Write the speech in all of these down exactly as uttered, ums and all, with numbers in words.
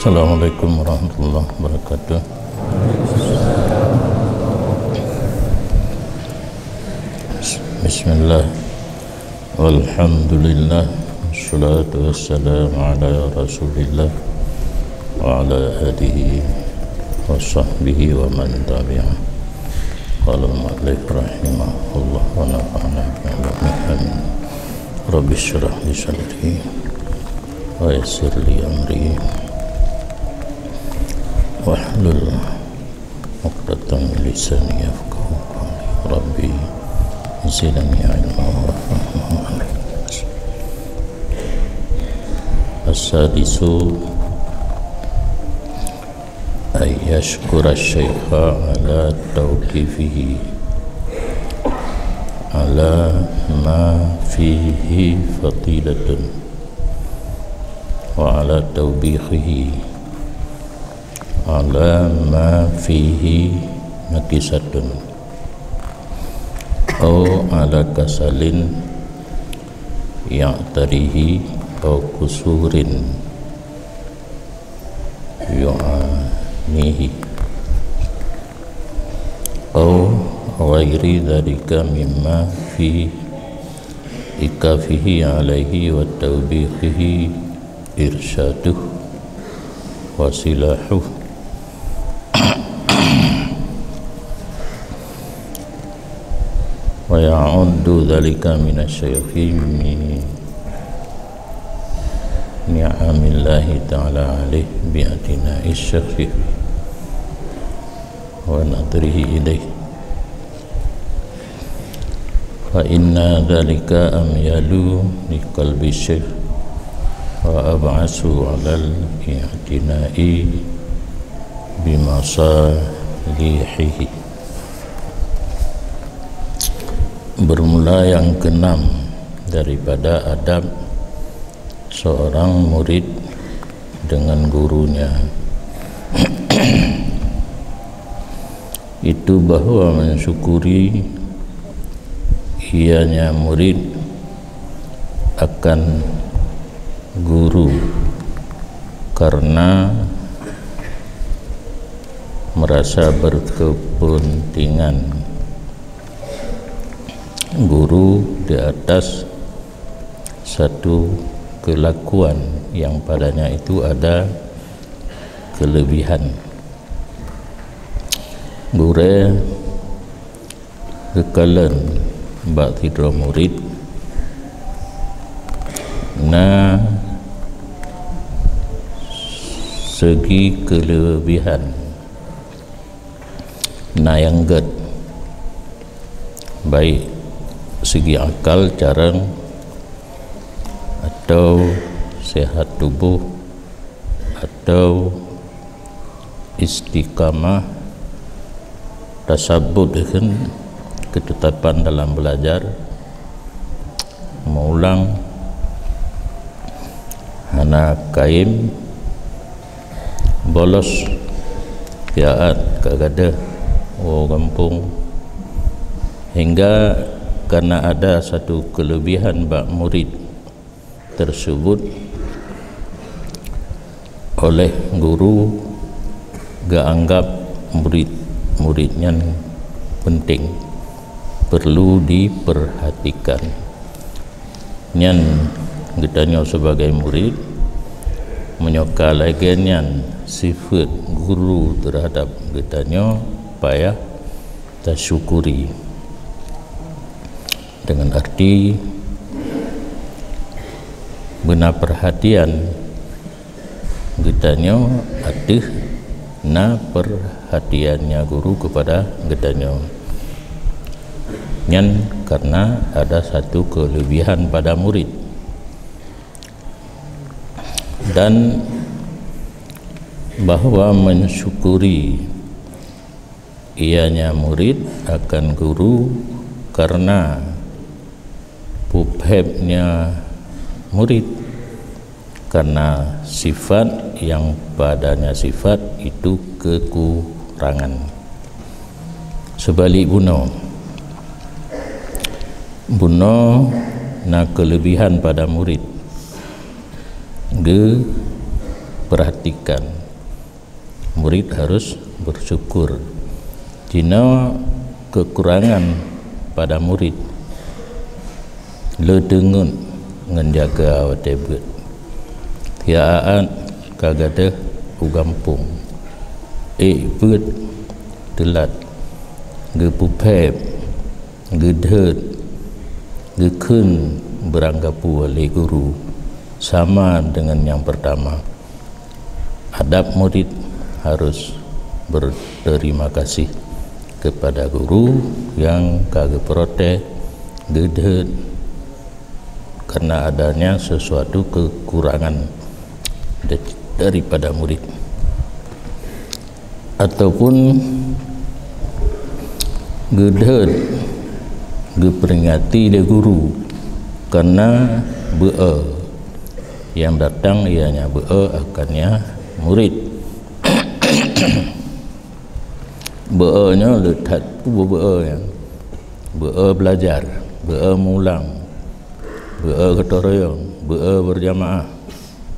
Assalamualaikum warahmatullahi wabarakatuh. Bismillah. Walhamdulillah. Wassalatu wassalamu ala Rasulillah wa ala alihi wa sahbihi wa man tabi'ah. Qala al-mu'allif rahimahullah wa nafa'ana bima. Amin. Rabbi syrah li sadri wa yassir li amri wahlul uqdatan min lisani yafqahu qawli. Rabbi zidni ilma wa fahma. As-sadisu, an yashkura syaikha ala tawqifihi ala ma fihi fadilatun wa ala tawbihihi ala ma fihi nakisatun, au ala kasalin ya'tarihi, au kusurin yu'anihi, au ghairi dzalika mimma fi ikafihi alaihi wa tawbihihi irsyaduh wa silahuh. Wa ya'uddu dzalika minasy-syaikhi min ni'amillahi ta'ala alaih bi'tina'i syaikhi wa nadhrihi ilaih. Fa inna dzalika amyalu li qalbi syekh wa ab'asu 'alal i'tina'i bimasalihihi. Bermula yang keenam daripada adab seorang murid dengan gurunya, itu bahwa mensyukuri ianya murid akan guru karena merasa berkepentingan guru di atas satu kelakuan yang padanya itu ada kelebihan. Gurée geukalon bak sidroe murit na segi keuleubiehan, na nyang gét, baik segi akal carông atau sehat tuboh atau istiqamah, tasabut, keutetapan dalam belajar, meuulang, hana kaém, bolos, piaat ka gadôh woe gampông, hingga karena ada satu kelebihan bak murit tersebut oleh guru geuanggap murit-murit nyan penting, perlu diperhatikan. Nyan geutanyoe sebagai murit, meunyoe ka lagée nyan sifeuet guru terhadap geutanyoe, payah tasyukuri. Dengan arti beuna perhatian geutanyoe ateueh na perhatiannya guru kepada geutanyoe. Nyan karena ada satu kelebihan pada murit. Dan bahwa mensyukuri ianya murit akan guru karena peuphébnya murit, karena sifat yang padanya sifat itu kekurangan. Seubalik bunoe, bunoe na keuleubiehan pada murit, geu-, Perhatikan, murid harus bersyukur. Jinoe kekurangan pada murid, le teungeut ngon jaga watée beuet. Siat ka gadôh u gampông, ék beuet teulat, geupeuphép, geudhôt, geukheun beurangkapeue lé guru sama dengan nyang pertama. Adab murid harus berterima kasih kepada guru yang ka geuprotes, geudhôt karena adanya sesuatu kekurangan da-, daripada murid, ataupun geudhôt, geuperingati lé guru karena beu-e yang datang ianya beu-e akannya murid. Beu-e nyoe le that peue beu-e nyan. Beu-e belajar, beu-e mulang, beu-e gotong royong, beu-e berjamaah.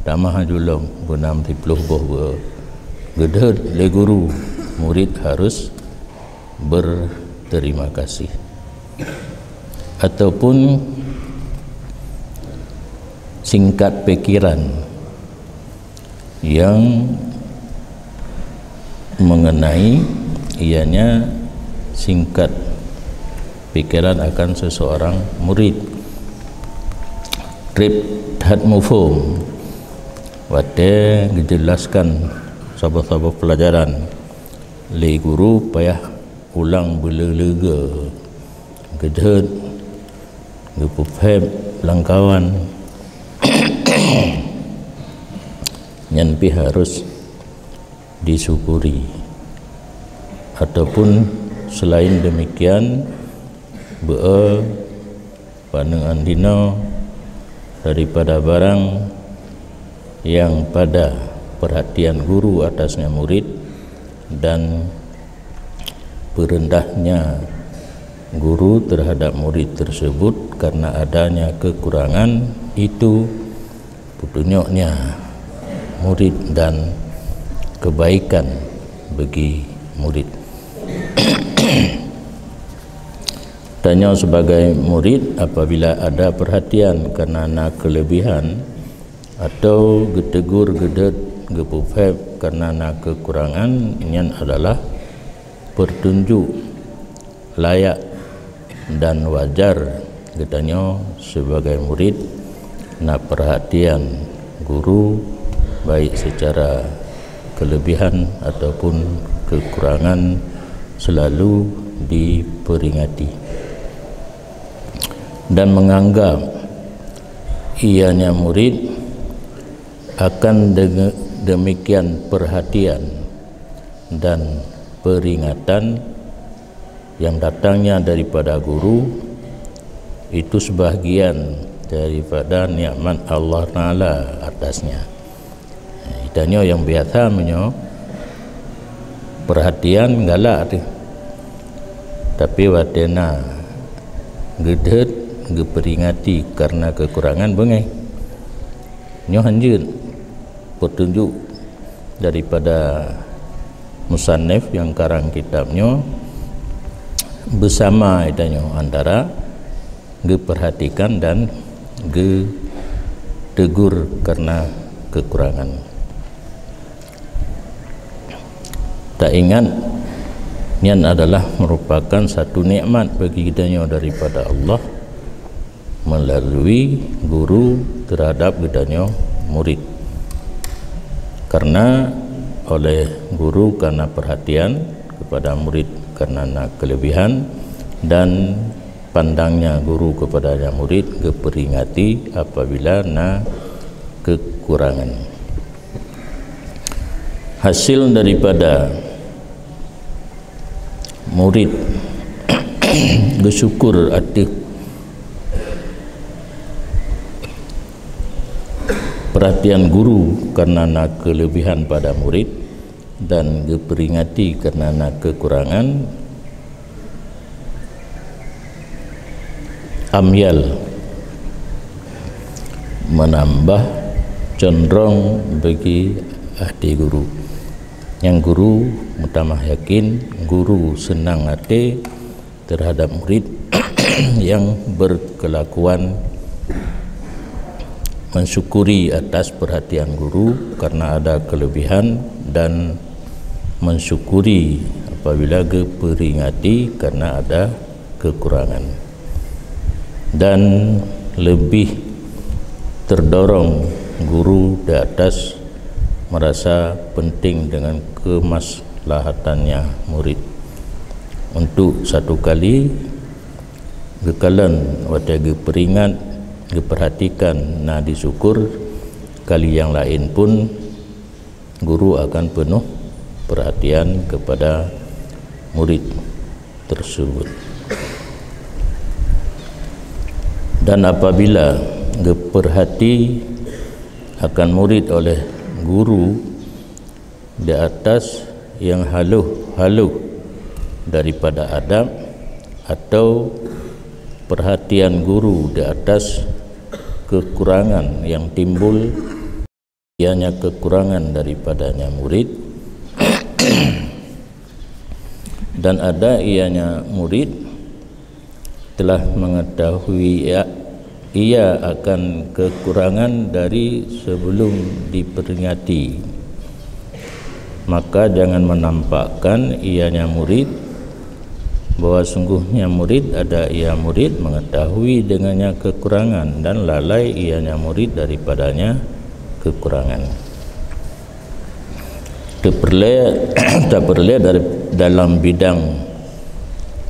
Tamah julong beunam siploh boh beu-e. Geudhôt lé guru, murid harus berterima kasih. Ataupun singkat pikiran yang mengenai ianya singkat pikiran akan seseorang murid. Treb that muphom watée geujelaskan saboh-saboh pelajaran lé guru payah ulang beuleuleue, geudhôt, geupeuphép lamkawan. Nyan pih harus disyukuri. Ataupun selain demikian, beu-e paneungan dinoe daripada barang yang pada perhatian guru atasnya murid dan peurendahnya guru terhadap murid tersebut karena adanya kekurangan itu, peutunyoknya murid dan kebaikan bagi murid. Tanyoe sebagai murid, apabila ada perhatian karena na kelebihan atau geutegur, geudhôt, geupeuphép karena na kekurangan, nyan adalah petunjuk layak dan wajar geutanyoe sebagai murid na perhatian guru, baik secara kelebihan ataupun kekurangan, selalu diperingati dan menganggap ianya murid akan denge-, demikian perhatian dan peringatan yang datangnya daripada guru, itu sebahagian daripada nikmat Allah Taala atasnya. Geutanyoe nyang biasa meunyoe perhatian galak teuh, tapi watée na geudhôt, geuperingati karena kekurangan, beungéh. Nyoe hanjeuet petunjuk daripada musannif nyang karang kitab nyoe, beusama geutanyoe antara geupeurhatikan dan geutegur karena kekurangan. Taingat, nyan adalah merupakan satu nikmat bagi geutanyoe daripada Allah melalui guru terhadap geutanyoe murid. Karena oleh guru karena perhatian kepada murid karena na kelebihan, dan pandangnya guru kepadanya murid geuperingati apabila na kekurangan. Hasil daripada murid geusyukur ateueh perhatian guru karena na kelebihan pada murid dan geuperingati karena na kekurangan, amyal, menambah condrong bagi Até guru. Nyang guru meutamah yakin, guru seunang até terhadap murid yang berkelakuan mensyukuri atas perhatian guru karena ada kelebihan dan mensyukuri apabila geuperingati karena ada kekurangan. Dan lebih terdorong guru di atas merasa penting dengan kemaslahatannya murid. Untuk satu kali, geukalon watée geuperingat, geuperhatikan na disyukur, kali yang lain pun guru akan penuh perhatian kepada murid tersebut. Dan apabila geuperhati akan murid oleh guru di atas yang haluh-haluh daripada adab, atau perhatian guru di atas kekurangan yang timbul, ianya kekurangan daripadanya murid, dan ada ianya murid telah mengetahui ia, ia akan kekurangan dari sebelum diperingati, maka jangan menampakkan ianya murid bahwa sungguhnya murid ada ia murid mengetahui dengannya kekurangan dan lalai ianya murid daripadanya kekurangan. Teupeureulee, teupeureulee dari dalam bidang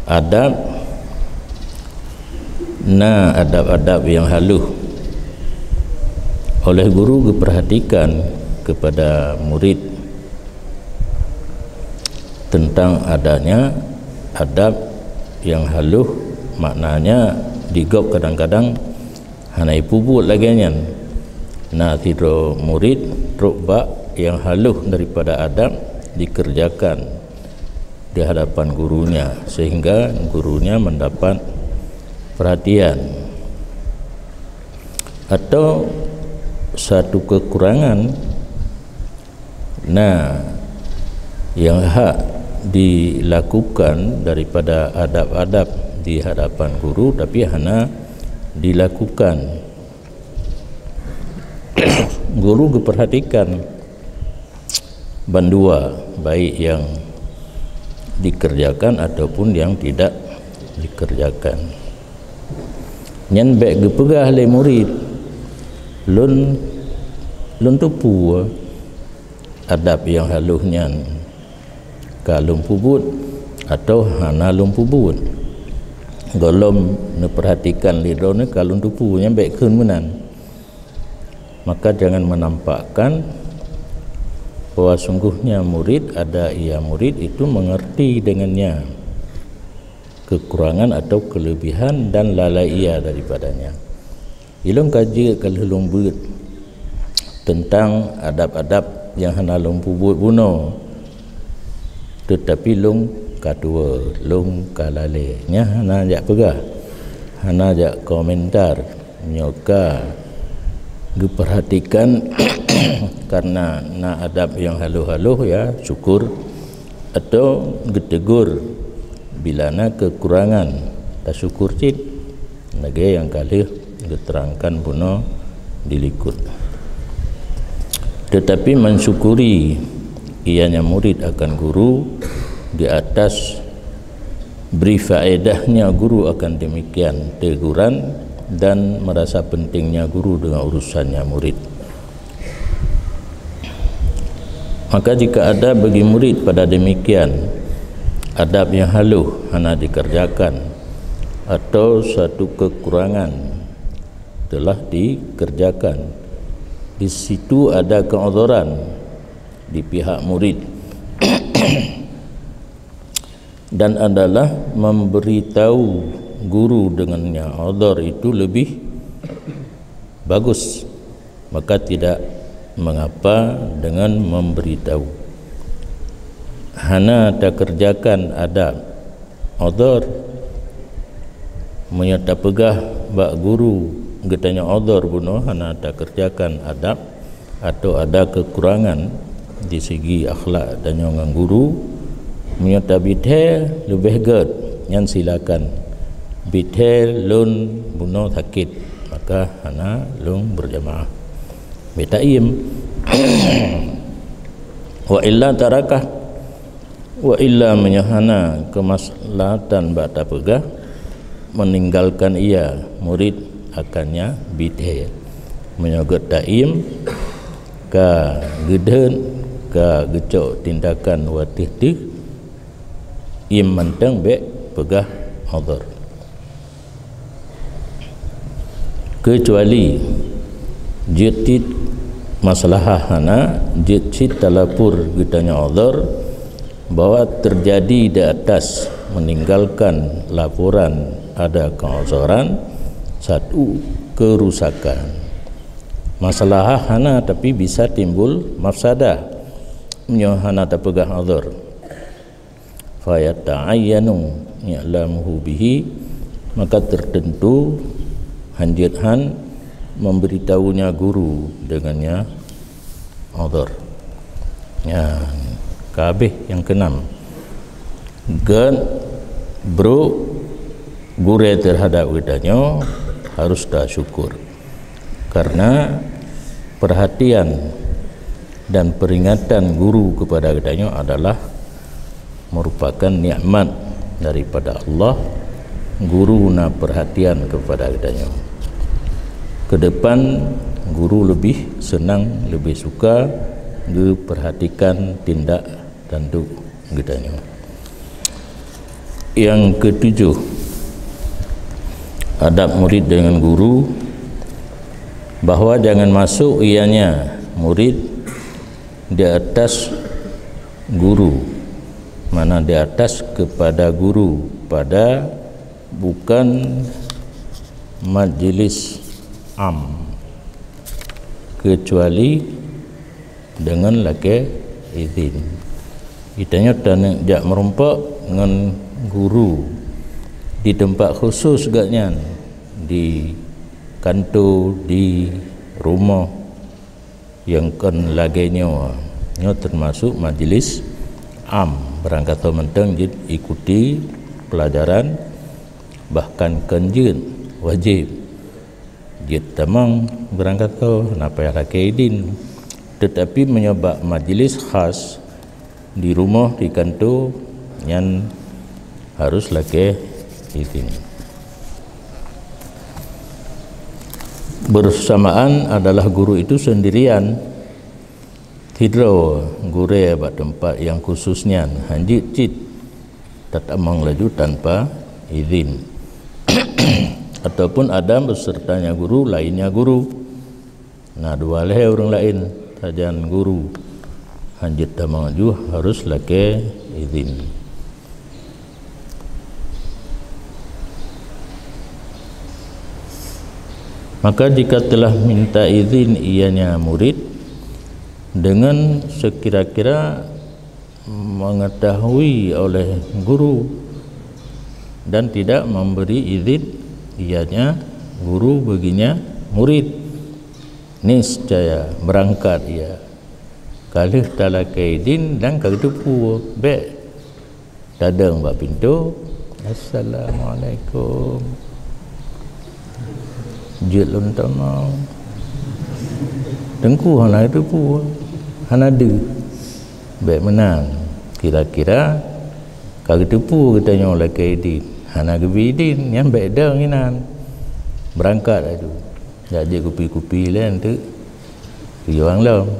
adab, na adab-adab yang haluh oleh guru geuperhatikan kepada murid tentang adanya adab yang haluh, maknanya di gob kadang-kadang hana ipeubuet lagée nyan. Na sidroe murid trok bak yang haluh daripada adab dikerjakan di hadapan gurunya, sehingga gurunya mendapat perhatian. Atau satu kekurangan, na yang hak dilakukan daripada adab-adab di hadapan guru, tapi hana dilakukan. Guru geuperhatikan bandua, baik yang dikerjakan ataupun yang tidak dikerjakan. Nyan bék geupeugah lé murid, "Lôn, lôn teupeu adab nyang haloh nyan ka lôn peubuet atawa hana lôn peubuet. Gohlom neupeurhatikan lé droeneuh ka lôn teupeu," nyan bék kheun meunan. Maka jangan menampakkan bahwa sungguhnya murid, ada ia murid itu mengerti dengannya kekurangan atau kelebihan dan lalai ia daripadanya. Ilôn ka jeuet ka lheueh lôn beuet teuntang adab-adab nyang hana lôn peubuet bunoe, teutapi lôn ka tuwoe, lôn ka lalée. Nyan hana jak peugah, hana jak komentar. Nyoe ka geupeurhatikan karena na adab nyang haloh-haloh, ya syukur, atau geutegur bila na kekurangan, tasyukur cit, lagée nyang ka lheueh geuterangkan bunoe di likot. Teutapi mensyukuri ianya murid akan guru di atas beri faedahnya guru akan demikian teguran dan merasa pentingnya guru dengan urusannya murid. Maka jika ada bagi murid pada demikian adab nyang haloh hana dikerjakan atau satu kekurangan telah dikerjakan, di situ ada keudhuran di pihak murid dan adalah memberitahu guru dengannya udhur itu lebih bagus, maka tidak mengapa dengan memberitahu. Hana takerjakan adab udhur, meunyoe tapeugah bak guru geutanyoe udhur bunoe hana takerjakan adab atau ada kekurangan, di sigi akhlak tanyoe ngon guru. Meunyoe tabithèe leubeh gèt, nyan silakan. Bithèe lôn bunoe sakét, maka hana lôn beurjamaah. Bèk taiem. Wa illa tarakah, wa illa meunyoe hana keumaslahatan bak tapeugah, meninggalkan ia, murid, akannya bithèe. Meunyoe gèt taiem, ka geudeuet, ka geucok tindakan watèe teuh, iem mantong bèk peugah udhur. Keucuali jeuet cit maslahah hana, jeuet cit talapor geutanyoe udhur bahwa terjadi di atas meninggalkan laporan ada keu'udhuran satu kerusakan. Maslahah hana, tapi bisa timbul mafsadah meunyoe hana tapeugah udhur. Fayata'ayyanu i'lamuhu bihi, maka tertentu hanjeuet han memberitahunya guru dengannya udhur. Nyan ka habéh nyang keenam. Gèt brôk gurèe terhadap geutanyoe harus tasyukur. Karena perhatian dan peringatan guru kepada geutanyoe adalah merupakan nikmat daripada Allah. Guru na perhatian kepada geutanyoe. Kedepan guru lebih senang, lebih suka geuperhatikan tindak tanduk geutanyoe. Yang ketujuh, adab murid dengan guru, bahwa jangan masuk ianya murid di atas guru, mana di atas kepada guru pada bukan majlis am, kecuali deungon lakée idhin. Geutanyoe taneuk jak meurumpok ngon guru di teumpat khusus gobnyan, di kanto, di rumoh nyang kon lagée nyoe. Nyoe teumasok majlis am, barangkasoe mantong jeuet ikuti peulajaran, bahkan kon jeuet, wajéb jeuet tamong barangkasoe, hana payah lakée idhin. Teutapi meunyoe bak majlis khas di rumoh, di kanto, nyan harus lakée idhin. Bersamaan adalah guru itu sendirian. Sidroe gurée bak teumpat nyang khusus nyan, hana jeuet cit tatamong laju tanpa idhin. Ataupun ada besertanya guru, lainnya guru. Na dua lhée ureuëng laén sajan guru, hana jeuet tamong laju, harus lakée idhin. Maka jika telah minta izin ianya murid dengan sekira-kira mengetahui oleh guru dan tidak memberi izin ianya guru baginya murid, niscaya berangkat ia. Ka lheueh talakée idhin dan ka geuteupeue, bék tadong bak pintoe, "Assalamualaikum." Jeuet lôn tamong. Teungku hana geuteupeue, hana deuh. Bék meunan. Kira-kira ka geuteupeue geutanyoe lakée idhin, hana geubri idhin, nyan bék dong inan. Beurangkat laju. Jak jeuet kupi-kupi lé enteuk. Tujuan lom.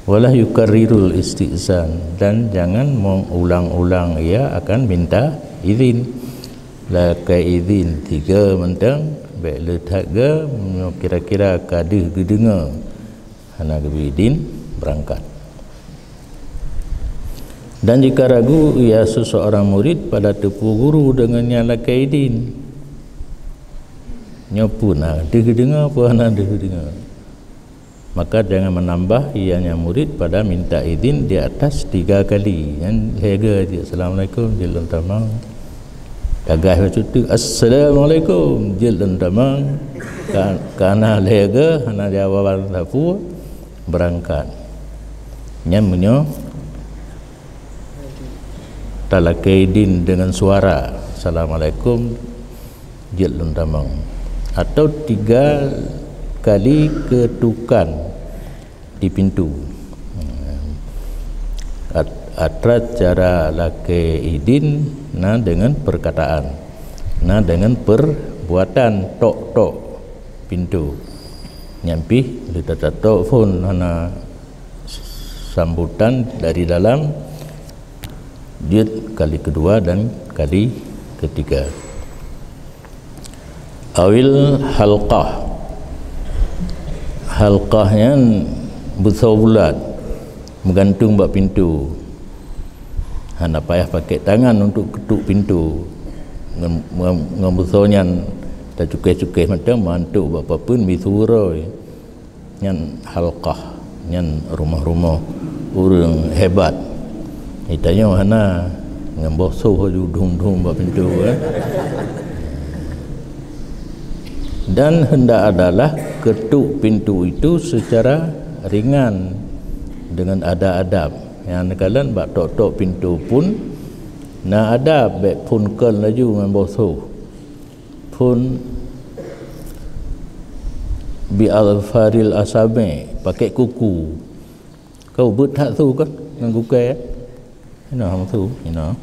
Wala yukarrirul istizan, dan jangan mengulang-ulang ia akan minta izin. Lakée idhin tiga mantong, bék le that ga, meunyoe kira-kira ka deuh geudeungoe hana geubri idhin, beurangkat. Dan jika ragu ia seseorang murid pada teupeue guru deungon nyang lakée idhin, nyoe peue na deuh geudeungoe, peue hana deuh geudeungoe. Maka jangan menambah ianya murid pada minta izin di atas tiga kali. Nyan lhée ga jeuet, "Assalamualaikum," jeuet lôn tamong. Tagah bacut teuk, "Assalamualaikum," jeuet lôn tamong. Ka-, kana lhée ga, hana jawaban sapeue, beurangkat. Nyan meunyoe talakée idin dengan suara, "Assalamualaikum," jeuet lôn tamong. Atau tiga kali ketukan di pintu. At-, atra cara lakée idin na dengan perkataan, na dengan perbuatan tok-tok pintu. Nyan pih leuta tok phon hana sambutan dari dalam, jeuet kali kedua dan kali ketiga. Awil halqah. Halqah nyan beusoe bulat meugantung bak pintu. Hana payah pakai tangan untuk ketuk pintu. Ngon, ngon, ngon beusoe nyan tacukéh-cukéh mantong mantuk bak papeuen miseue uroe. Nyan halqah, nyan rumoh-rumoh ureuëng hebat. Di tanyoe hana, ngon boh soh laju dhung-dhung bak pintu, eh. Dan hendak adalah ketuk pintu itu secara ringan, dengan adab-adab. Nyang neukalon bak tok-tok pintu pun na adab, bék phon kon laju ngon boh soh. Phon bi azfaril asabi, pakai kuku. Kau beuet that su kan ngon kuku, eh? Ina hang su, ina.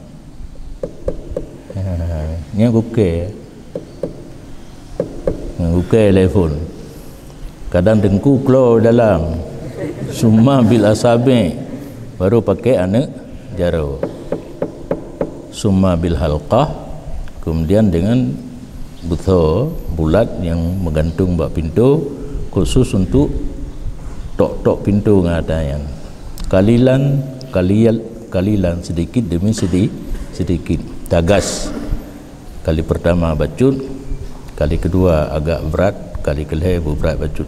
Ha, nyan kuku. Ngon kuku lé phon. Kadang teungku klo dalam. Summa bil asabi, baru pakai aneuëk jaroe. Summa bil halqah, kemudian dengan beusoe bulat yang meugantung bak pintu, khusus untuk tok-tok pintu ngon atra nyan. Qalilan, qalil, qalilan, sedikit demi sedi-, sedikit. Tagas. Kali pertama bacut, kali kedua agak berat, kali kelhée beubrat bacut.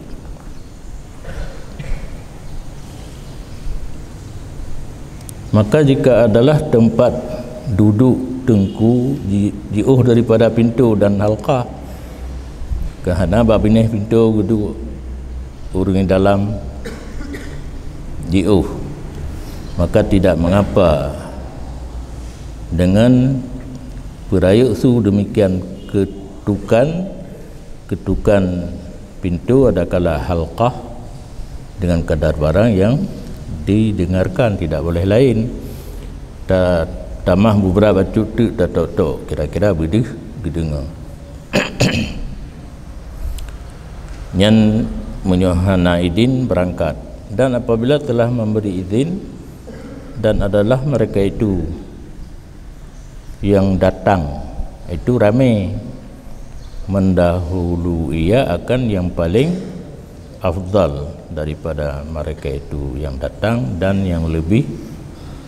Maka jika adalah tempat duduk teungku ji-, jiôh daripada pintu dan halqah, keuhana bak binéh pintu geuduek ureuëng dalam jiôh, maka tidak mengapa dengan peurayeuk su demikian ketukan, ketukan pintu adakala halqah dengan kadar barang yang didengarkan, tidak boleh lain. Ta-, tamah beubrat bacut teuk tatok-tok, kira-kira beudeuh geudeungoe. Nyan meunyoe hana idin beurangkat. Dan apabila telah memberi izin, dan adalah mereka itu yang datang, itu ramé, mendahului akan yang paling afdal daripada mereka itu yang datang dan yang lebih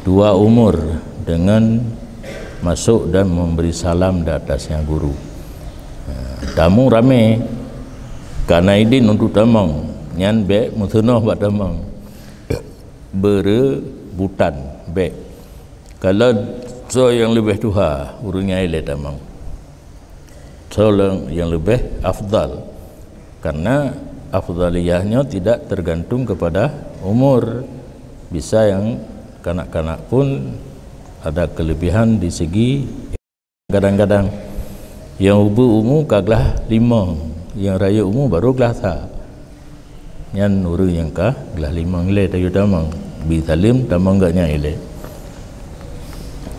tua umur dengan masuk dan memberi salam di atasnya guru. Ha, tamu ramé, kana idin untuk tamong, nyan bék meuseunoh bak tamong. Beureubutan, bék. Kalau soe nyang leubeh tuha, ureuëng nyan ilée tamong. Soe nyang leubeh afdal. Karena afdaliyah nyoe tidak tergantung kepada umur. Bisa nyang kanak-kanak pun ada kelebihan di segi kadang-kadang. Nyang ubit umu ka glah limong, nyang rayeuk umu baru glah sa. Nyan ureuëng nyang ka glah limong lé tayue tamong, bi saleuem tamong gobnyan ilée.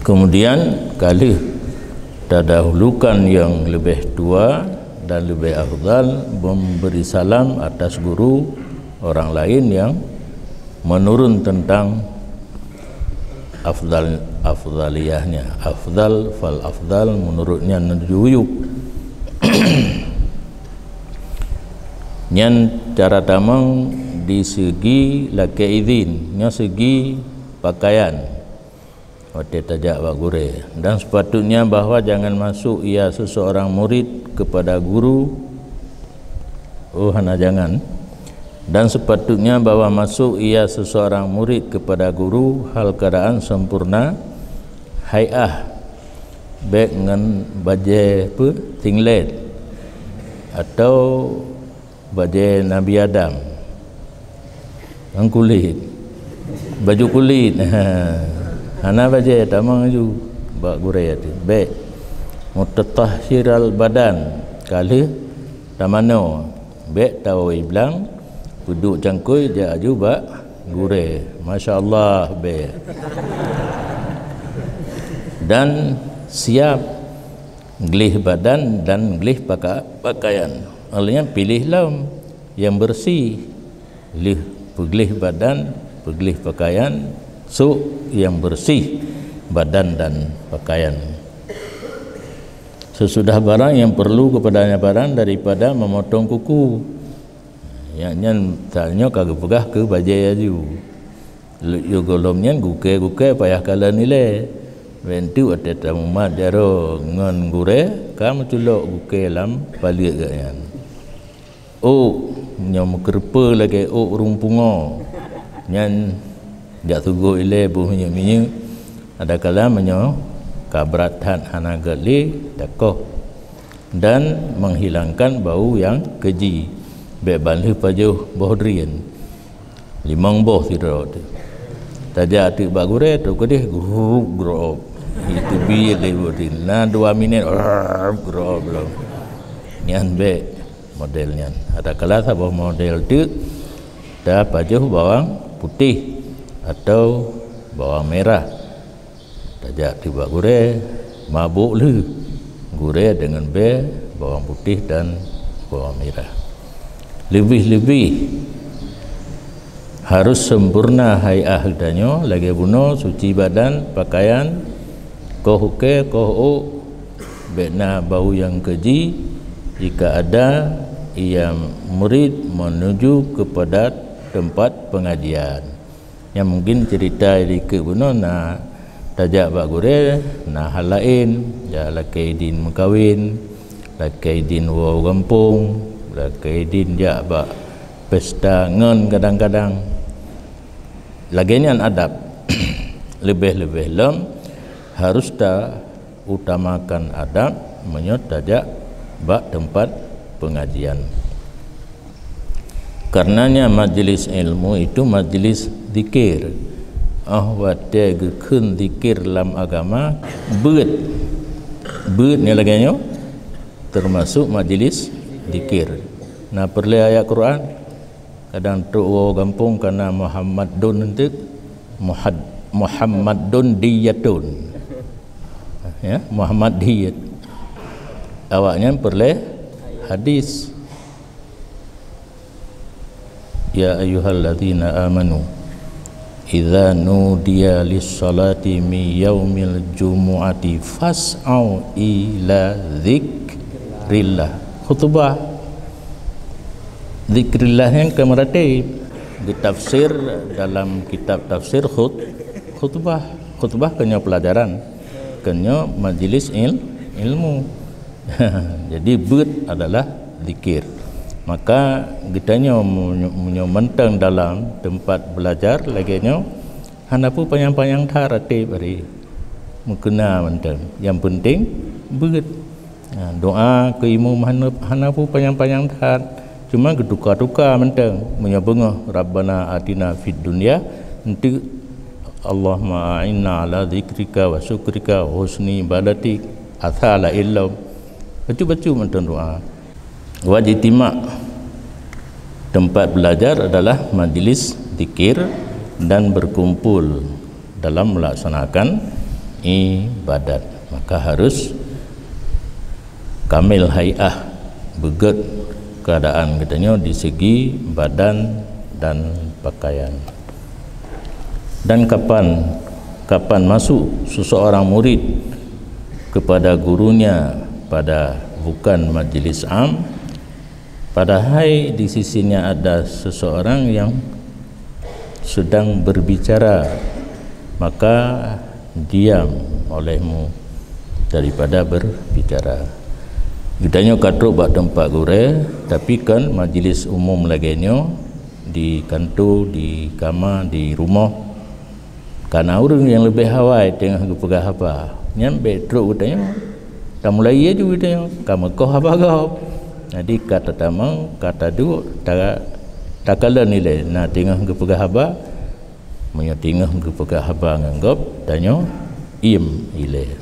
Kemudian ka lheueh tadahulukan nyang leubeh tua dan leubeh afdal, memberi salam atas guru orang lain yang menurun tentang afdal, afdaliyahnya. Afdal fal afdal, menurut nyan neujuyueb. Nyan cara tamong di segi lakée idin, nyoe segi pakaian watée tajak bak gurée. Dan sepatutnya bahwa jangan masuk ia seseorang murid kepada guru, oh, hana jangan. Dan sepatutnya bahwa masuk ia seseorang murid kepada guru hal keadaan sempurna hai'ah, bék ngon bajée peue, singlet, atau bajée Nabi Adam, ngon kulét. Baju kulit. Hana bajée tamong aju bak gurée teuh. Bék. Mutatahhiral badan, ka lheueh tamanoe. Bék tawai blang, peuduek cangkôi jak aju bak gurée. Masya Allah, bék. Dan siap gleh badan dan gleh paka-, pakaian. Artinya pilih lom yang bersih. Lheueh peugleh badan, peugleh pakaian, sôk yang bersih badan dan pakaian. Sesudah barang yang perlu kepadanya barang daripada memotong kuku. Nyan, nyan tanyoe ka geupeugah keu bajée aju. Lheueh gohlom nyan gukée-gukée payah kalon ilée. Bék teuk watée tamumat jaroe ngon gurée ka meuculok gukée lam paleuet geuh nyan. Ôk, nyoe meukeureupeue lagée ôk ureuëng pungo. Nyan jak tugoe ilée boh minyeuk-minyeuk. Adakala meunyoe ka brat that hana gét lé, takoh. Dan menghilangkan bau yang keji. Bék ban lheueh pajoh boh drien. Limong boh sidroe teuh. Tajak teuk bak gurée, trok keudeh, grup, grob. Itu biet lé boh drien. Na dua minit, grup, grob lom. Nyan bék. Model nyan. Adakala saboh model teuk tapajoh bawang putéh atau bawang mirah. Tajak teuk bak gurée, mabôk lheueh gurée deungon bée, bawang putéh dan bawang mirah. Leubeh-leubeh harus sempurna hai'ah geutanyoe lagée bunoe, suci badan, pakaian, koh ukée, koh ôk, bék na bau nyang keji jika ada ia murid menuju kepada tempat pengajian. Nyang mungkin cerita dikeue bunoe na tajak bak gurée, na hal laén, jak lakée idin meukawen, lakée idin woe gampông, lakée idin jak bak pesta ngon kadang-kadang. Lagée nyan adab. Leubeh-leubeh lom harus ta utamakan adab meunyoe tajak bak teumpat peungajian. Karenanya majlis ilmu itu majlis zikir. Óh watée geukheun zikir lam agama, beuet. Beuet nyang lagée nyoe teumasok majlis zikir. Na peureulée ayat Quran? Kadang trok woe gampông kana Muhammad Don enteuk, Muhad-, Muhammad Don Diyatun. Ya, Muhammad Diyat. Awaknyan peureulée hadis. Ya ayyuhalladzina amanu, idza nudiya lis-salati min yaumil jumu'ati fas'au ila dzikrillah. Khutbah. Dzikrillah nyan ka meuratéb. Geutafsir dalam kitab tafsir khut-, khutbah. Khutbah keu nyoe peulajaran, keu nyoe majlis il-, ilmu. Jadi beuet adalah zikir. Maka geutanyoe meunyo-, meunyoe mantong dalam teumpat beulajar lagée nyoe, hana peue panyang-panyang that até bari. Meukeuna mantong. Nyang peunteng beuet. Ha, doa keu imum hana, hana peue panyang-panyang that. Cuma geutuka-tuka mantong. Meunyoe beungoh Rabbana atina fid dunya, enteuk Allahumma a'inna ala dzikrika wa syukrika wa husni ibadatik. Asa laén lom. Bacut-bacut mantong doa. Wajtimak, tempat belajar adalah majlis zikir dan berkumpul dalam melaksanakan ibadat. Maka harus kamil hai'ah, beugét keadaan geutanyoe di segi badan dan pakaian. Dan kapan, kapan masuk seseorang murid kepada gurunya pada bukan majlis am, padahai di sisinya ada seseorang yang sedang berbicara, maka diam olehmu daripada berbicara. Geutanyoe ka trok bak teumpat gurée, tapi kon majlis umum lagée nyoe, di kanto, di kama, di rumoh. Kana ureuëng nyang leubeh awai teungoh geupeugah haba, nyan bék trok geutanyoe. Tamulai laju geutanyoe, ka meukoh haba gob. Jadi ka tatamong, ka taduek, ta-, takalon ilée na teungoh geupeugah haba, Meunyoe teungoh geupeugah haba ngon gob, tanyoe iem ilée.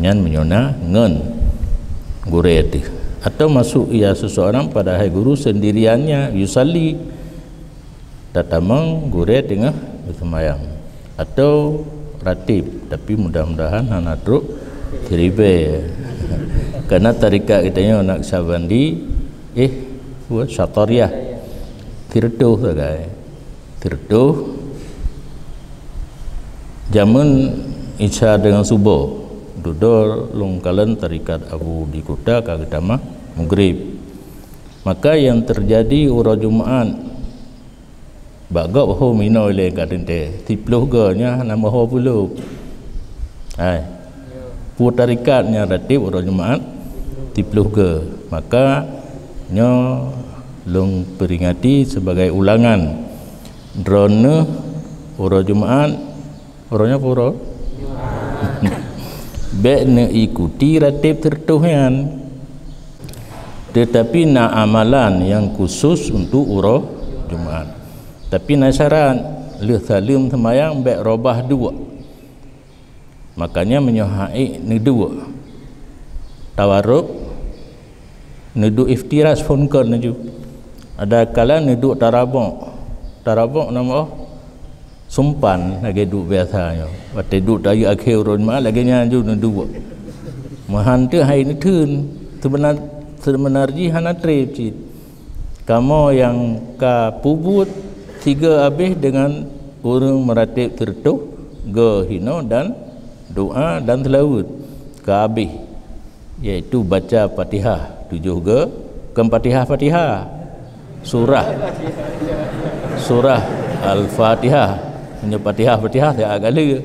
Nyan meunyoe na ngon gurée teuh. Atau masuk ia seseorang padahai guru sendiriannya yusalli, tatamong gurée teungoh beuseumayang. Atau ratib, tapi mudah-mudahan hana trok siribée. Karena tarekat geutanyoe Naqsyabandi, eh, buat Syatariah. Sireutoh sagai. Sireutoh. Jameun Isya deungon Suboh, dudoe lôn kalon tarekat Abu di Kuta ka geutamah Mugrib. Maka yang terjadi uroe Jumaat, bak gob ho minoe lé ka teuntée, siploh goe nyan hana meuho peuleueb. Hai. Peue tarekat nyang ratib uroe Jumaat, siploh goe. Maka nyoe lôn peringati sebagai ulangan. Droeneuh uroe Jumaat, uroe nyoe peue uroe? Bék neuikuti ratib sireutoh nyan. Tetapi na amalan nyang khusus untuk uroe Jumaat. Tapi na syarat, lheueh saleuem seumayang bék robah duek. Makanya meunyoe haék neuduek, tawaruk, neuduek iftirash phon kon laju. Ada kala neuduek tarabok. Tarabok nama? Sumpan lagée duek biasa nyoe. Watée duek tayeuk akhé uroe Jumaat lagée nyan laju neuduek. Meuhan teuh hai neutheun. Seubeuna-, seubeuna jih hana treb cit. Kamoe nyang ka peubuet sigoe abéh deungon ureuëng meurateb sireutoh goe hinoe dan doa dan seulaweuet ka abéh, yaitu baca Fatihah tujoh goe, kon Fatihah-Fatihah, surah, surah Al-Fatihah. Meunyoe Fatihah-Fatihah siat galeu.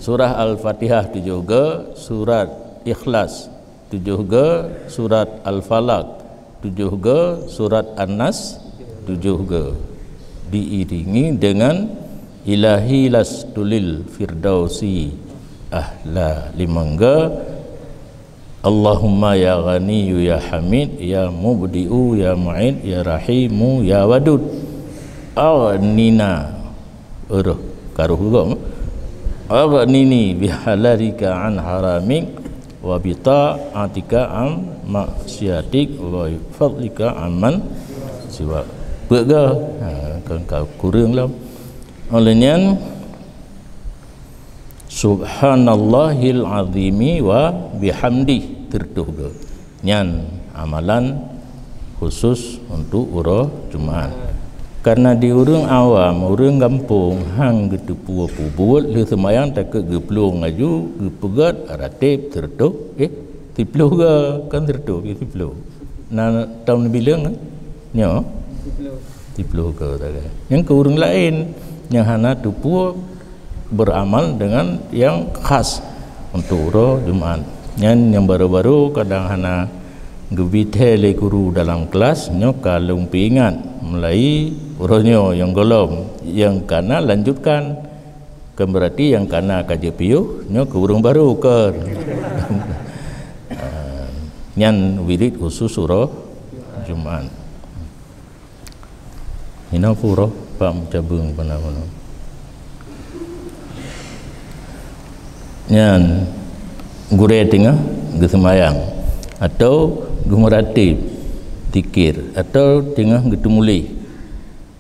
Surah Al-Fatihah tujoh goe, surat Ikhlas tujoh goe, surat Al-Falaq tujoh goe, surat An-Nas tujoh goe. Diiringi dengan Ilahi lastulil firdausi ahla limong goe. Allahumma ya Ghaniyyu ya Hamid ya Mubdi'u ya Mu'id ya Rahimu ya Wadud. Aghnina. Uroh, karoh gok. Aghnini bihalalika an haramik, wa bita'atika an maksiatik, wa fadlika amman siwa. Peue goe? Ha, kan ka kureueng lom. Oleh nyan, Subhanallahil azimi wa bihamdih, sireutoh goe. Nyan amalan khusus untuk uroe Jumaat. Karena di ureuëng awam, ureuëng gampông, han geuteupeue peubuet lheueh seumayang takot geuplueng laju, geupeugét rateb sireutoh, eh, siploh goe, kan sireutoh, eh, siploh. Na tom neubileueng, eh? Nyoe? Siploh goe sagai. Nyang keu ureuëng laén nyang hana teupeue beramal dengan yang khas untuk uroe Jumaat. Nyan nyang baru-baru kadang hana geubithée lé guru dalam kelas, nyoe ka lôn peuingat mulai uroe nyoe nyang gohlom, nyang kana lanjutkan. Kan berarti nyang kana ka jeuet piôh, nyoe keu ureuëng baru kon. Ah, nyan wirid khusus uroe Jumaat. Hina pura pak meucabeueng pana-pana. Nyan gurée teungoh geuseumayang atau geumeurateb zikir atau teungoh geuteumuléh.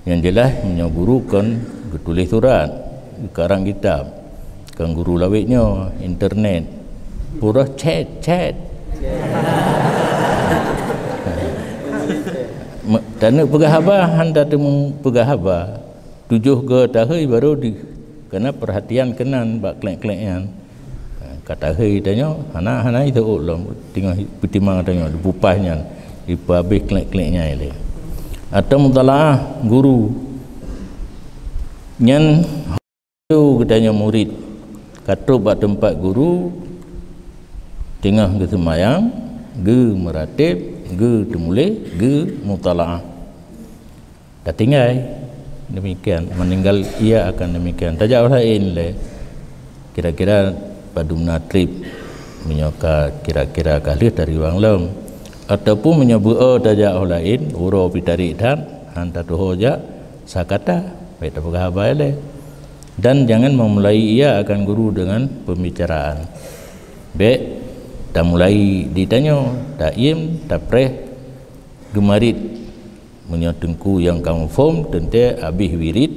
Nyang jeulaih meunyoe guru kon geutuléh surat, geukarang kitab. Kan guru lawét nyoe, internet. Pura chat, chat. Me-, taneuk peugah haba, han tateumé peugah haba. Tujoh goe tahôi baru di-, keuneuk peurhatian keunan bak klek-klek nyan. Ka tahôi tanyoe, hana, hana jiteuôt lom, teungoh peutimang tanyoe, dipeupaih nyan, dipeuhabéh klek-klek nyan ilée. Atau mutalaah guru. Nyan Geutanyoe murit ka trok bak teumpat guru, teungoh geuseumayang, geumeurateb, geuteumuléh, geumutalaah. Tatinggai demikian, meninggal ia akan demikian. Tajak u laén lé, kira-kira padum na treb, meunyoe ka kira-kira ka lheueh tariwang lom. Ataupun meunyoe beu-o tajak u laén, uroe pih tarék that, han tatuho jak, sakata, bék tapeugah haba ilée. Dan jangan memulai ia akan guru dengan pembicaraan. Bèk tamulai di tanyoe, taiem, tapreh, geumarit. Meunyoe teungku nyang ka muphom, teuntèe abéh wirid,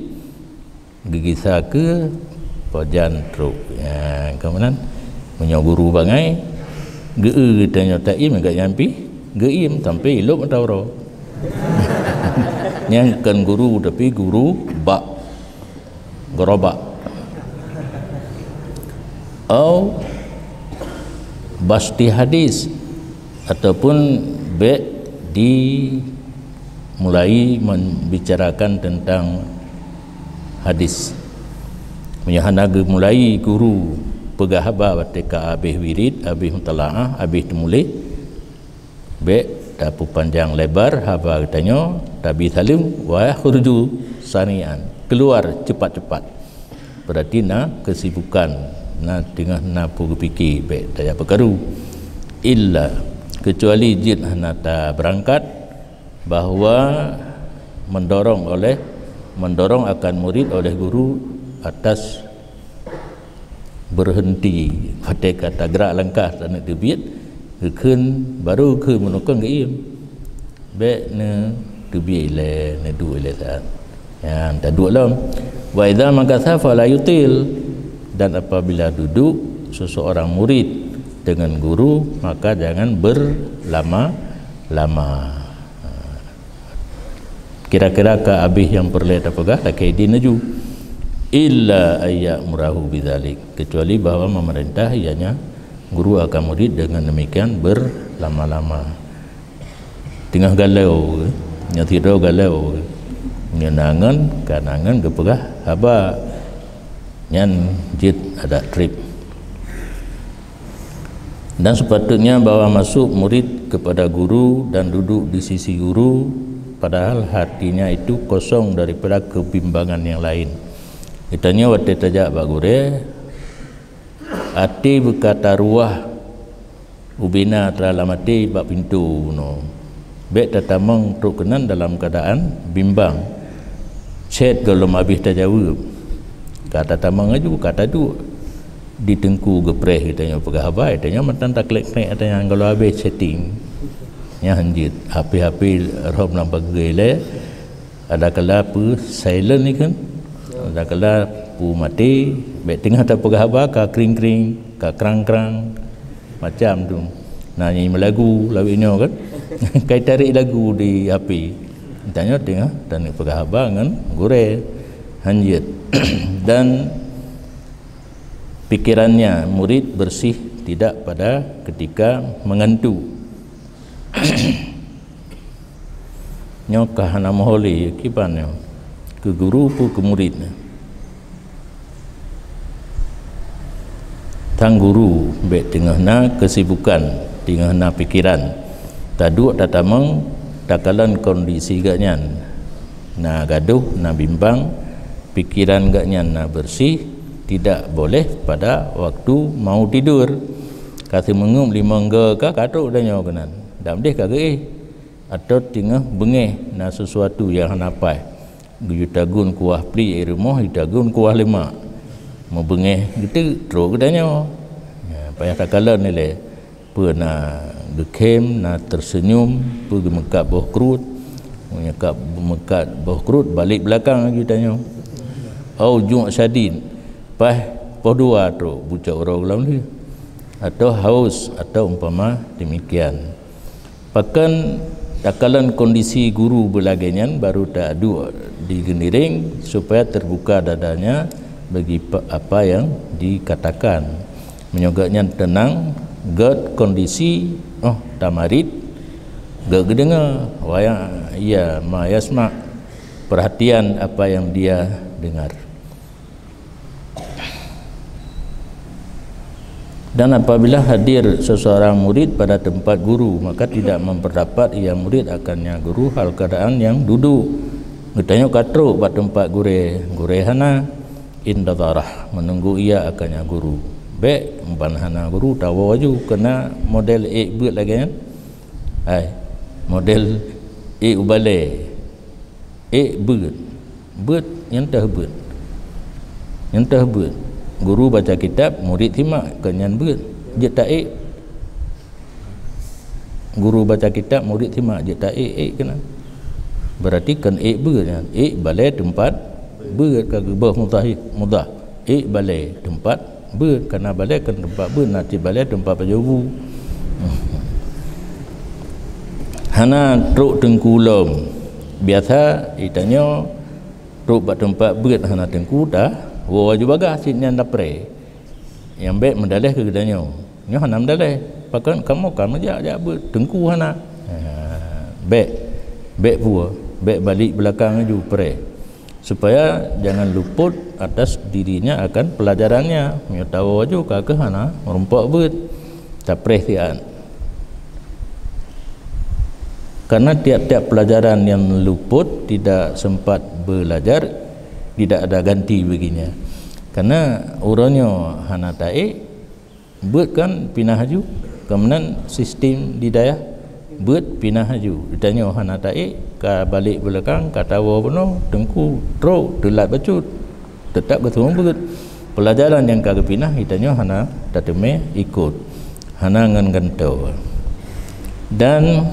geugisa keu pajan trok. Ya, ka meunan. Meunyoe guru bangai, geu-eu geutanyoe taiem, geuh nyan pih geuiem sampai ilop mata uroe. Nyan kon guru, tapi guru bak gerobak. Au basti hadis, ataupun bèk dimulai membicarakan tentang hadis. Meunyoe hana geumulai guru peugah haba watèe ka abéh wirid, abéh mutalaah, abéh teumuléh, bèk tapeupanjang lebar haba geutanyoe, tabi saleuem, wa yakhruju sari'an, keuluar cepat-cepat. Berarti na kesibukan, na teungoh na peue geupike, bèk tajak peukaru. Illa, kecuali jeuet hana tabeurangkat, bahwa mendorong oleh, mendorong akan murid oleh guru atas berhenti, watèe ka tagrak langkah taneuk teubiet, geukheun, baru geukheun meunukon geuiem. Bèk neuteubiet ilèe, neuduek ilèe saat. Nyan taduek lom. Wa idza makatha fala yutil. Dan apabila duduk seseorang murid dengan guru, maka jangan berlama-lama. Kira-kira ka abéh nyang peureulèe tapeugah, lakèe idin laju. Illa ayya'murahu bidzalik, kecuali bahwa memerintah ianya guru akan murid dengan demikian berlama-lama. Teungoh galeo, nyoe sidroe galeo, ngon angon, ka angon geupeugah haba, nyan jeuet adak trép. Dan sepatutnya bahwa masuk murid kepada guru dan duduk di sisi guru, padahal hatinya itu kosong daripada kebimbangan yang lain. Geutanyoe watèe tajak bak gurèe, até beuka taruwah ubena teulam até bak pintoe bunoe. Bèk tatamong trok keunan dalam keuadaan bimbang. Chat gohlom abéh tajaweueb. Ka tatamong laju, ka taduek. Di teungku geupreh geutanyoe peugah haba, geutanyoe mantong taklek-klek geutanyoe gohlom abéh chatting. Nyan hanjeuet, H P-H P rhom lam pageue ilèe. Adakala peue silent ni kan? Adakala peue maté, bèk teungoh tapeugah haba ka kring-kring, ka krang-krang. Macam tu. Nah, nyanyi meulagu lawét nyoe kan. Kai tarék lagu di H P. Tanyoe teungoh taneuk peugah haba ngon gurèe. Hanjeuet. Dan pikirannya murid bersih tidak pada ketika mengantuk. Nyoe ka hana meuho lé, kiban nyoe? Keu guru peue keu murit? Sang guru bèk teungoh na keusibukan, teungoh na pikeran. Taduek tatamong, takalon kondisi geuh nyan. Na gadôh, na bimbang, pikeran geuh nyan na beureuséh, tidak boleh pada waktu mau tidur. Ka seumeungeup limong goe ka, ka trok tanyoe keunan. Dam deh ka geuéh. Atawa teungoh beungéh na sisuatu nyang hana paih. Geuyue tagun kuah pliek rumoh, geuyue tagun kuah lemak. Meubeungéh geuteuk, trok geutanyoe. Nyan, payah takalon ilèe. Peue na geukhém, na teuseunyum, peue geumeukat boh kruet. Meunyo ka meukat boh kruet, balek beulakang laju tanyoe. Au ju' syadid, paih poh dua trok bucok uroe lam lheueh. Atawa haus, atawa umpama demikian. Pakon takalon kondisi guru beulagèe nyan, baru taduek di geuniréng supaya terbuka dadanya bagi pa-, apa yang dikatakan. Meunyoe geuh nyan teunang, gèt kondisi, oh, tamarit, geuh geudeungoe, wa ya, ya ma yasma, perhatian apa yang dia dengar. Dan apabila hadir seseorang murid pada tempat guru, maka tidak memperdapat ia murid akannya guru hal keadaan yang duduk. Geutanyoe ka trok bak teumpat gurèe, gurèe hana, intadharah, menunggu ia akannya guru. Bèk ban hana guru, tawoe laju, keu na model ék beuet lagèe nyan. Hai, model ék u balèe. Ék beuet. Beuet nyang teuh beuet. Nyan teuh beuet. Guru baca kitab, murid simak, keu nyan beuet. Jeuet taék. Guru baca kitab, murid simak, jeuet taék-ék keunan. Berarti kon ék beuet nyan. Ék balée teumpat beuet, ka geuboh mudhaf, mudhaf. Ék balée teumpat beuet, karena balée kon teumpat beuet, na cit balée teumpat pajoh bu. Hana trok teungku lom. Biasa geutanyoe trok bak teumpat beuet hana teungku, tawoe aju bagaih cit nyan tapreh. Nyang bék meudaleh keu geutanyoe. Nyoe hana meudaleh. Pakon kamoe ka meujak jak beuet, teungku hana. Ha, bék. Bék peue? Bék balik beulakang aju preh. Supaya jangan luput atas dirinya akan pelajarannya. Meunyoe tawoe aju ka keuh hana meurumpok beuet. Tapreh siat. Karena tiap-tiap pelajaran yang luput tidak sempat belajar, tidak ada ganti baginya. Karena uroe nyoe hana taék, beuet kan pinah aju. Kemudian sistem di dayah, beuet pinah aju. Geutanyoe hana taék, ka balik beulakang, ka tawoe bunoe, teungku trok, teulat bacut. Teutap geuteumé beuet. Peulajaran nyang ka geupinah, geutanyoe hana tateumé ikot, hana ngon gantoe. Dan,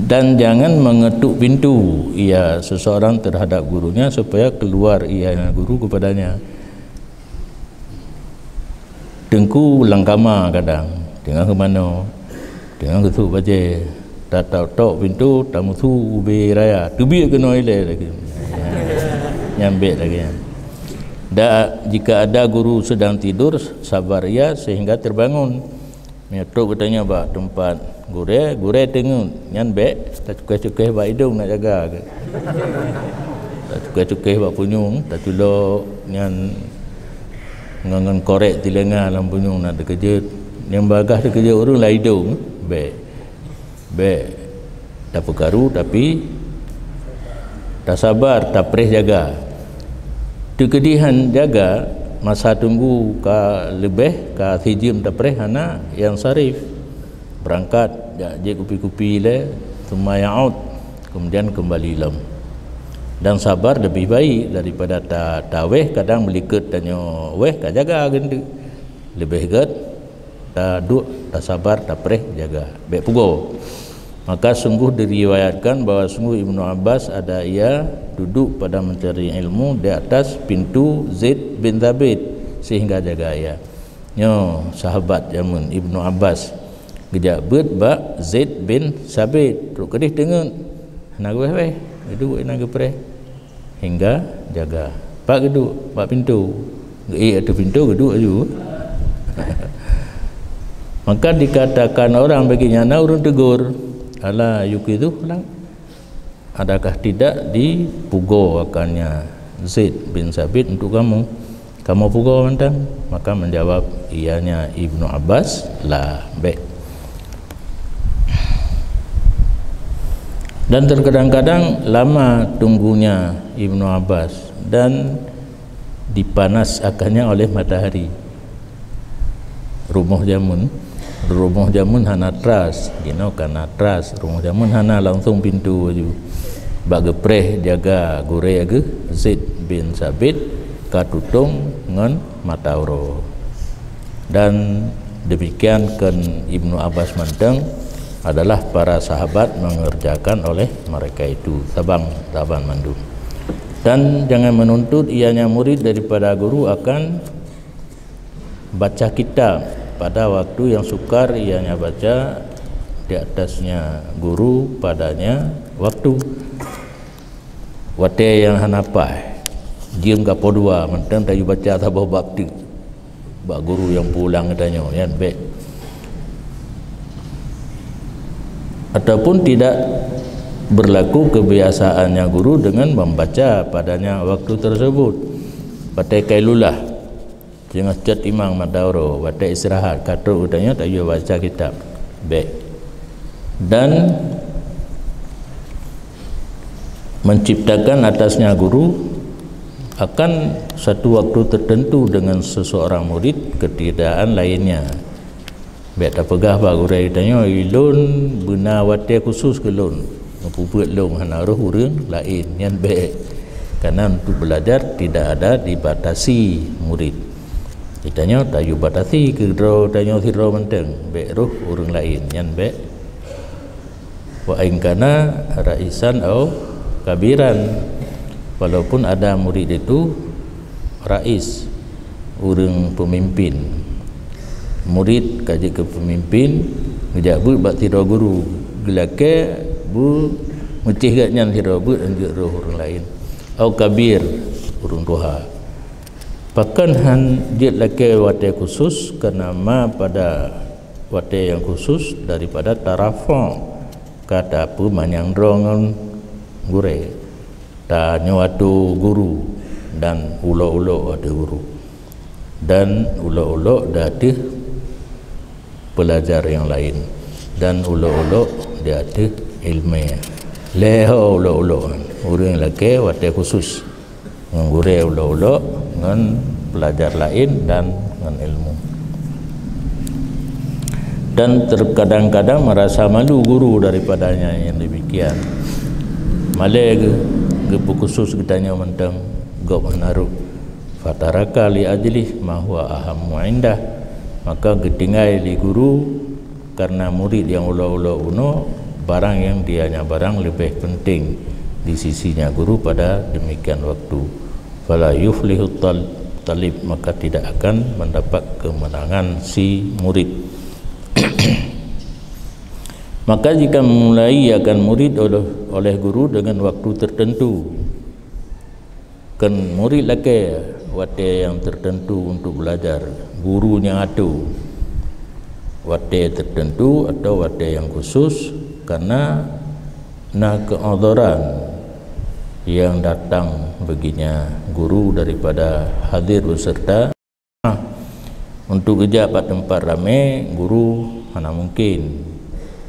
dan jangan mengetuk pintu ia seseorang terhadap gurunya supaya keluar ia guru kepadanya. Teungku lam kama kadang, teungoh geumanoe, teungoh geusôk bajée, tatok-tok pintoe, tamusu ubé raya, teubiet keunoe ilée lagée nyan. Nyan bék lagée nyan. Dan jika ada guru sedang tidur, sabar ia sehingga terbangun. Meunyoe trok geutanyoe bak teumpat gurée, gurée teungeut, nyan bék tacukéh-cukéh bak idong, nak jaga keu. Tacukéh-cukéh bak punyueng, taculok nyan ngon, ngon korek tileunga lam punyueng, nak teukeujot. Nyang bagaih teukeujot ureuëng lam idong, bék. Bék. Tapeukaru, tapi tasabar, tapreh jaga. Teukeudi han jaga, masa teunggu ka leubeh, ka sijeuem tapreh hana, yansarif. Beurangkat, jak jép kupi-kupi ilée, tsumma ya'ud, kemudian keumbali lom. Dan sabar leubeh baik daripada ta-, tawéh, kadang meulikot tanyoe wéh ka jaga geunteuk. Leubeh gét taduek, tasabar, tapreh, jaga. Bék pugoe. Maka sungguh diriwayatkan bahwa sungguh Ibnu Abbas ada ia duduk pada mencari ilmu di atas pintu Zaid bin Thabit sehingga jaga ia. Nyoe sahabat jameun Ibnu Abbas geujak beuet bak Zaid bin Thabit, trok keudeh teungeut. Hana geuwéh-wéh, geuduek na geupreh. Hingga jaga. Pat geuduek? Bak pintoe. Geuék ateueh pintoe, geuduek aju. Maka dikatakan orang bagi nyan na ureuëng tegur, "Ala yuqidhuh lak? Adakah tidak dipugoe akannya Zaid bin Sabit untuk kamu? Kamu pugoe mantong?" Maka menjawab ianya Ibnu Abbas, "La, bék." Dan terkadang-kadang lama tunggunya Ibnu Abbas dan dipanas akannya oleh matahari. Rumoh jameun, rumoh jameun hana teras, jinoe ka na teras, rumoh jameun hana langsung pintoe aju. Bak geupreh jaga gurée geuh, Zaid bin Sabit ka tutong ngon mata uroe. Dan demikian kon Ibnu Abbas mantong adalah para sahabat mengerjakan oleh mereka itu, saban-saban mandum. Dan jangan menuntut ianya murid daripada guru akan baca kitab pada waktu yang sukar ianya baca di atasnya guru padanya waktu. Watée nyang hana paih, jeuem ka poh dua, mantong tayue baca saboh bab teuk bak guru nyang pulang geutanyoe, nyan bék. Ataupun tidak berlaku kebiasaannya guru dengan membaca padanya waktu tersebut. Watée kailulah, teungoh cot imang mata uroe, watée istirahat, ka trok geutanyoe tayue baca kitab. Bék. Dan menciptakan atasnya guru akan satu waktu tertentu dengan seseorang murid ketiadaan lainnya. Bék tapeugah bak gurée geutanyoe, "Ilôn beuna watée khusus keu lôn." Meupeubuet lôn hana roh ureuëng laén, nyan bék. Karena untuk belajar tidak ada dibatasi murid. Geutanyoe tayue batasi keu droe tanyoe sidroe mantong, bék roh ureuëng laén, nyan bék. Wa in kana raisan au kabiran, walaupun ada murid itu rais, ureuëng peumimpin. Murid ka jeuet keu peumimpin, geujak beuet bak sidroe guru, geulakée beumeucéh gobnyan sidroe beuet, han jeuet roh ureuëng laén. Au kabir, ureuëng tuha. Pakon han jeuet lakée watée khusus, karena ma pada watée nyang khusus daripada tarafa' ka tapeumanyang droe ngon gurée. Tanyoe atô guru dan ulok-ulok ateueh guru, dan ulok-ulok di ateueh peulajar nyang laén, dan ulok-ulok di ateueh iéleumé. Lhée ho ulok-ulok nyan, ureuëng lakée watée khusus, ngon gurée ulok-ulok, ngon peulajar laén, dan ngon iéleumé. Dan terkadang-kadang merasa malu guru daripadanya yang demikian. Malée geu-, geupeu khusus geutanyoe mantong, gob hana rot. Fataraka li ajlih ma huwa ahammu indah. Maka geutinggai lé guru karena murid nyang ulok-ulok bunoe barang nyang dianya barang leubeh penting di sisinya guru pada demikian waktu. Fala yuflihu tal-, talib, maka tidak akan mendapat kemenangan si murid. Maka jika mulai akan murid oleh, oleh guru dengan waktu tertentu, kon murid lakée watée nyang tertentu untuk belajar, guru nyang atô watée tertentu atau watée nyang khusus, karena na keu'udhuran nyang datang baginya guru daripada hadir beserta. Untuk geujak bak teumpat ramé, guru hana mungken.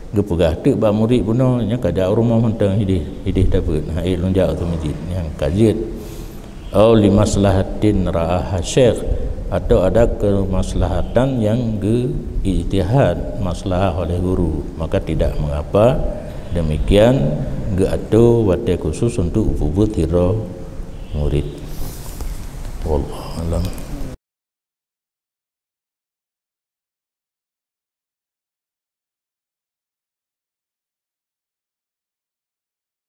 Geupeugah teuk bak murit bunoe, nyan ka jak u rumoh mantong hideh, hideh tabeuet, han ék lôn jak u masjid, nyan ka jeuet. Au limaslahatin ra'aha syekh, atau ada kemaslahatan yang geu-ijtihad maslahah oleh guru, maka tidak mengapa. Demikian geuatô watée khusus untuk peubuet sidroe murit. Wallahu a'lam.